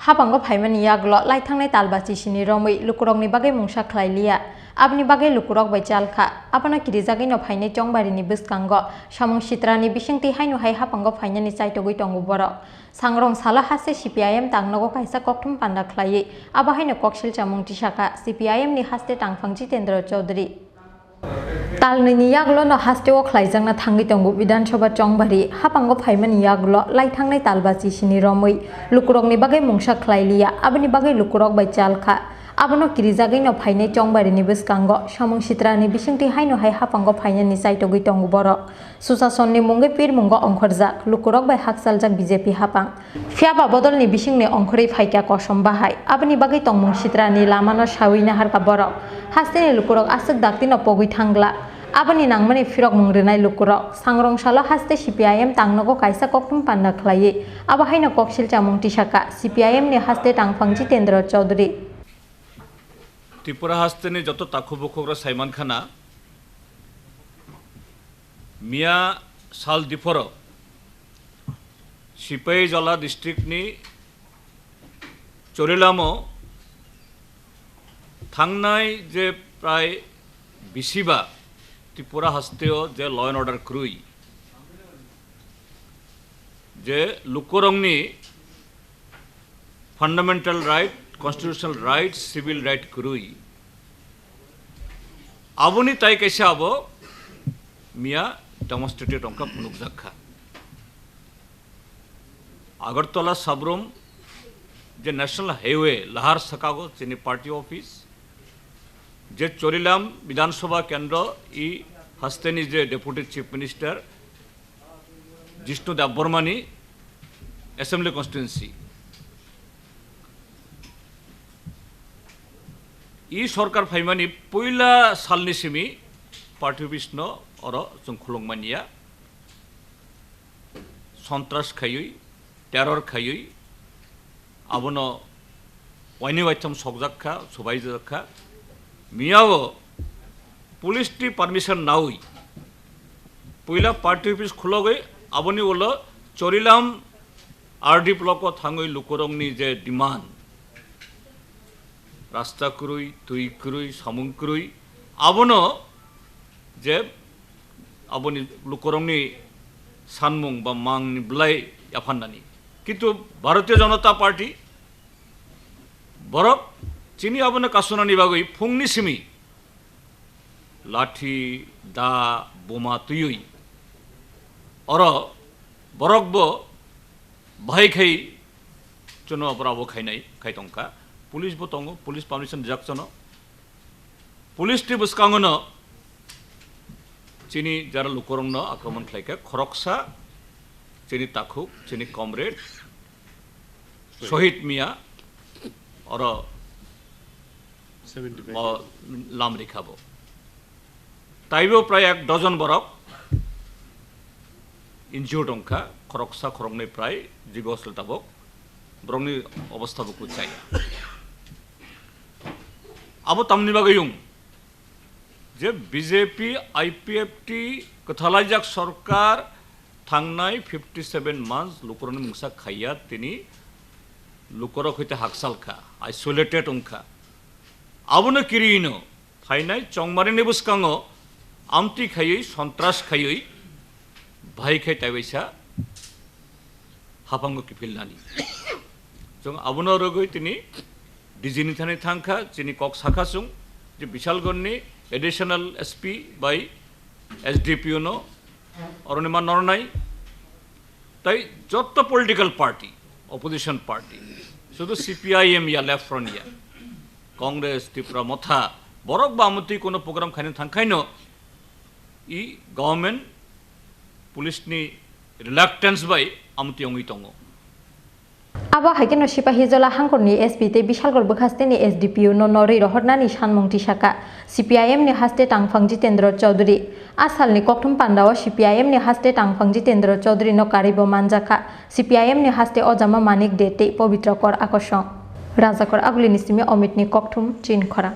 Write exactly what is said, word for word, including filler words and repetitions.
Haphango phaimani yagulo laithangnai talbachi sini romwi lukurokni bagwi mungsa khlai liya. Aboni bagwi lukurok bai chal kha. Abono kirijagwino phainai chongbarini bwskango samung sitrani bisingtwi haino hai haphango phainani chaitogwi tongo borok. Sangrong salo haste C P I M tangnogo kaisa kokthum panda khlaiwi abo haino koksil chamung tisakha C P I M ni haste tangphang Jitendra Chaudhary. Talnwini yagulono hasteo khlaijakna thangwi tongo Bidhan Sabha chongbari. Haphango phaimani yagulo laithangnai talbachi sini romwi lukurokni bagwi mungsa khlai liya, aboni bagwi lukurok bai chal kha. Abono kirijagwino phainai chongbarini bwskango samung sitrani bisingtwi haino hai haphango phainani chaitogwi tongo borok. Susasonni mungwi pirmungo ongkhorjak, lukurok bai hakchaljak B J P haphang. Phiya ba bodolni bisingni ongkhorwi phaikha kosom bahai, aboni bagwi tongmung sitrani lamano sawi naharkha borok. Hasteni lukurok aswk daktino pogwi thangla. Aboni nangmani phirokmung rwnai lukurok. Sangrong salo haste C P I M tangnogo kaisa kokthum panda khlaiwi abo haino koksil chamung tisakha. C P I M ni haste tangphang Jitendra Chaudhary. Tripura hasteni joto takhuk bukhukra saiman khana, miya sal diphoro Sipaijala district ni Chorilamo thangnai je prai bisiba Tripura hasteo je law and order kwrwi, je lukurokni fundamental right, constitutional right, civil right kwrwi. Aboni tai kaisa abo miya demonstrated wngkha, phunukjak kha. Agartala Sabrum je National Highway lahar sakago chini party office, je Chorilam Bidhan Sabha Kendro i hasteni je Deputy Chief Minister Jishnu Debbarmani assembly constituency. I sorkar phaimani puila salni simi party office no oro chwng khuluk manya, sontras khaiwi, terror khaiwi, abono waini waitham sokjak kha, subaijak kha. Miyao police ni permission nawi puila party office khulogwi aboni ulo Chorilam R D block o thangwi lukurokni je demand, rasta kwrwi, twi kwrwi, samung kwrwi, abono je aboni lukurokni sanmung ba mangni bwlai yaphannani. Kintu Bharatiya Janata Party borok chini abono kasunani bagwi phungni simi lathi, da, boma twiwi oro borok bo bahai khai chuno borok abo khainai khai tongkha. Police bo tongo, police permission rijak chuno. Police ni bwskango no chini jara lukurokno akromon khlaikha, khoroksa chini takhuk, chini comrade Sohit Mia oro seventy five. Mo lam rikha bo. Taibo prai ek dozen borok injured wngkha, khoroksa khoroknwi prai jigo hospital tabok, borokni obostha bo kwchai. Abo tamni bagwi wng je B J P I P F T kwthalaijak sorkar thangnai fifty seven months lukurokni mungsa khaiya, tini lukurok hoite hakchal kha, isolated wngkha. Abono kirino phainai chongmarini bwskango amtwi khaiwi, sontras khaiwi, bahai khai taibaisa haphango kiphilnani. Chwng abono rwgwi tini D G ni thani thangkha, chini kok sakha chwng je Bishalgarhni additional S P bai S D P O no oroni ma nornai. Tai jotto political party, opposition party, sudu C P I M ya, Left Front ya, Congress, Tipra Motha, borok ba amtwi kono program khaina thangkhaino i government police ni reluctance bai amtwi wngwi tongo. Abo hai kheno Sipahijola hangkorni S P tei Bishalgarh bwkhasteni S D P O no norwi rohornani sanmung tisakha C P I M ni haste tangphang Jitendra Chaudhary. A salni kokthum pandao C P I M ni haste tangphang Jitendra Chaudhary no karwibo manjakha C P I M ni haste Ojama Manik De tei Pobitra Kor Akosong. Rajakor Agulini simi Omitni kokthum chin khorang.